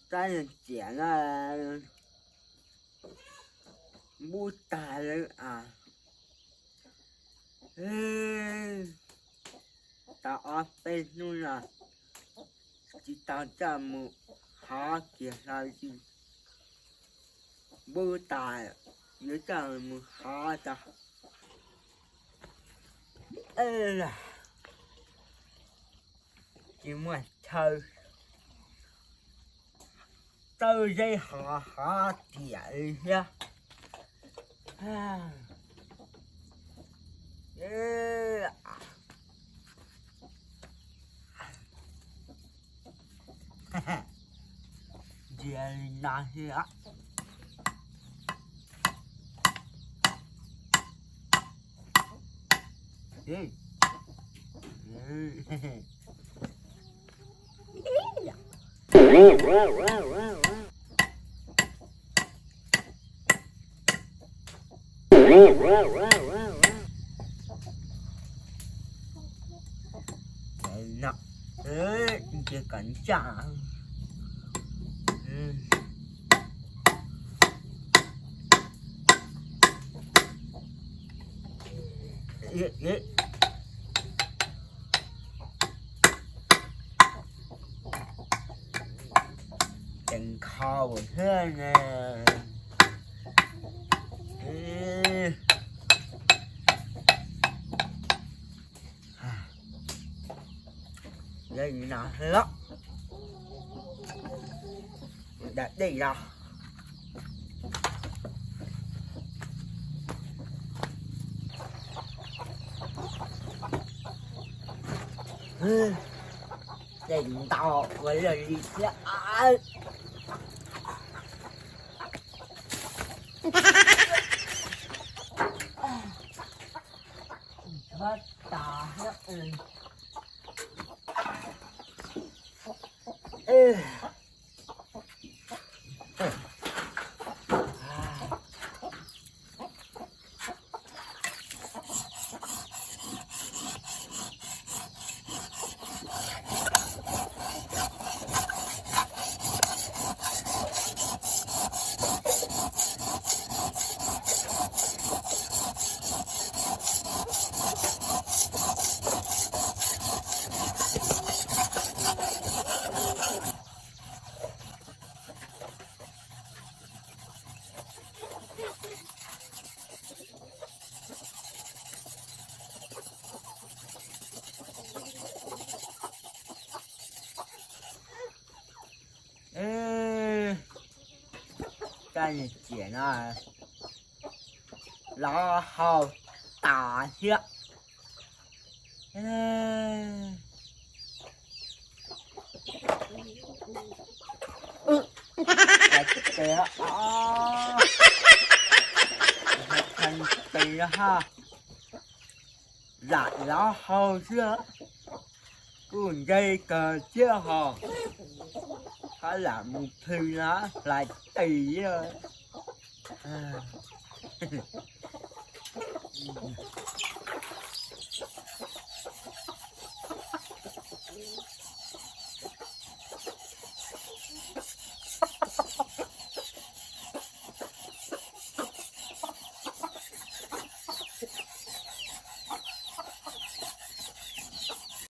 Tab yog tiam no npub tag lawm as. Tau ob peb hnub no tsis tau coj mus hav kiag hlo li. Npub tas yuav coj mus hav tso. Tsis muaj chaw, txawj zeb hav hav tiam li thiab. Ntsia li no xwb. Ntsia kom ncaj. Tseem kho thiab ne. Los da dej los. Dej ntau ua luaj li thiab. Chob tas thiab. Koj niag ciam no los hau tas thiab. Tes ha, lam los hau xwb, kuj ntse kawg thiab hos, hab lam mus plhws los hlais tes.